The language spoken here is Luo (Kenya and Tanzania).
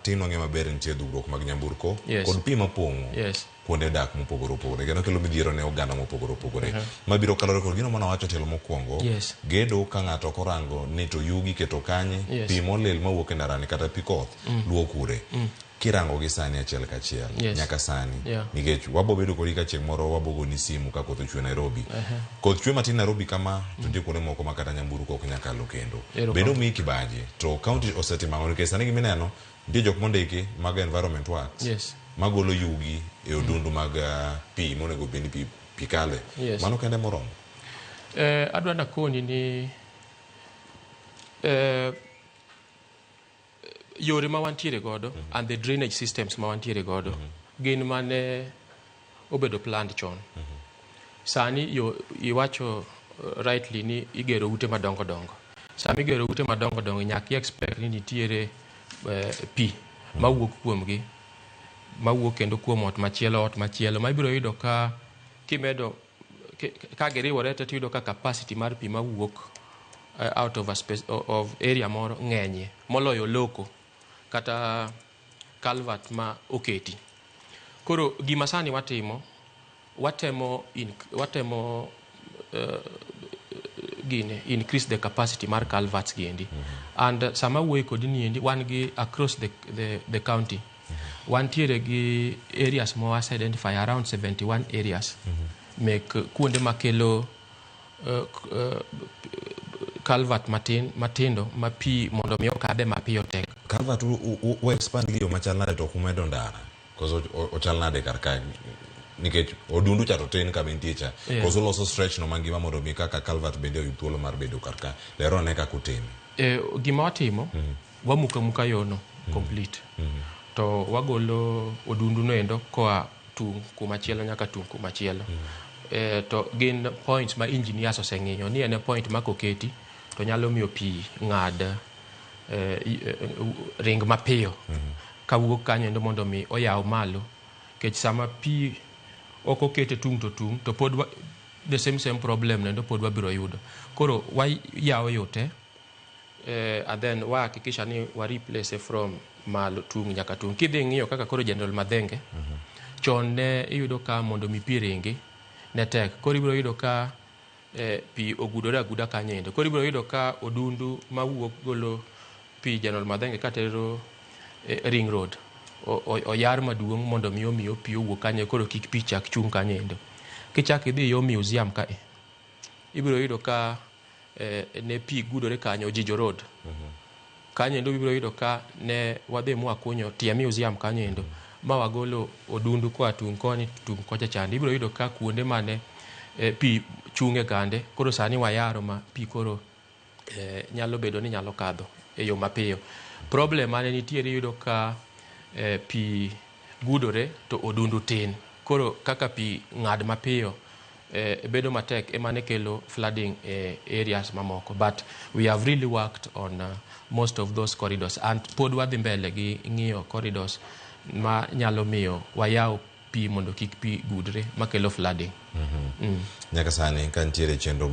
Tin wang'e maber ni nitie dhugruok mag nyamburko Yes. kod pi mapong'o kuonde dak mopogore opogore kendo kelo midhiero ne oganda mopogore opogore. Mabiro kalore kod gino mane wawacho tielo mokwongo, gedo ka ng'ato ok orango ni to yugi iketo kanye, pi molil mawuok e ndarani kata pi koth luwo kure. Kirango gi sani achiel kachiel nyaka sani nikech wabo bedo kodi ka chieng' moro wabo goni simu ka koth ochwe Nairobi. Koth chwe matin Nairobi kama to nitie kuonde moko ma kata nyamburko ok nyal kalo kendo. Bende omiyi kibaji to county osetimo ang'o nikech sani gimineno nitie jok mondiki mag environment works magolo yugi e odundu mag pi monego bed ni pi, pi kale. Mano kende moromo. Adwa nakoni ni yore ma wantiere godo and the drainage systems ma wantiere godo gin mane obedo planned chon. Sani yo iwacho rightly ni igero ute madongo dongo. Sama igero ute madongo dongo nyaka i expect ni nitiere pi mawuok kuomgi mawuok kendo kuom ot machielo ma ibiro yudo ka kimedo ka giriwore te tiyudo ka capacity mar pi mawuok out of a space of area moro ng'enyie moloyo loko kata culvert ma oketi. Koro gima sani watimo watemo gine increase the capacity mar culverts giendi. And sama wuoyo kodi niendi wan gi across the county wantiere gi areas ma wase identify around 71 areas mek kuonde makelo culvert matin matindo ma pi mondo mi okadhe mapiyo tek. Culvert u expand gi yo machal nade to ok umedo ndara? Koso ochal nade kar kae? Nikech odundu cha to tin kama entie cha. Koso uloso stretch no mangima mondo mi kaka culvert bende oyud thuolo mar bedo kar ka. Ler ane kaka utime. Gima watimo wamuko amuka yono complete to wagolo odundu no endo koa tung' kumachielo nyaka tung' kumachielo. To gin points ma engineers oseng'iyo ni en e point ma koketi to nyalo miyo pi ng'ad ring mapiyo kawuok kanyo endo mondo mi oyaw malo nikech sama pi ok okete tung' to tung' to pod the same problem no endo pod wabiro yudo. Koro wayawo yo te and then wa hakikisha ni wa replace from malo tung' nyaka tung'. Kidhi ng'iyo kaka koro General Madhenge chon ne iyudo ka mondo mi pi ringi ne tek. Koro ibiro yudo ka pi ogudore aguda kanyo endo. Koro ibiro yudo ka odundu mawuok golo pi General Madhenge katero Ring Road oyar maduong' mondo mi omiyo pi owuok kanyo koro kik pi chak chung' kanyo endo. Kichak idhi yo museum kae ibiro yudo ka ne pi gudore kanyo Ojijo Road. Kanyo endo ibiro yudo ka ne wadhi mwakunyo tie museum kanyo endo ma wagolo odundu koa tung' koni tung' kocha chande. Ibiro yudo ka kuonde mane pi chung' e gande koro sani wayaro ma pi koro nyalo bedo ni nyalo kadho e yo mapiyo. Problem mane nitiere iyudo ka pi gudore to odundu tin. Koro kaka pi ng'ad mapiyo bedo matek emane kelo flooding e areas mamoko. But we have really worked on most of those corridors and pod wadhi mbele gi ng'iyo corridors ma nyalo miyo wayaw pi mondo kik pi gudre makelo flooding. Nyaka sani ka nitiere chenro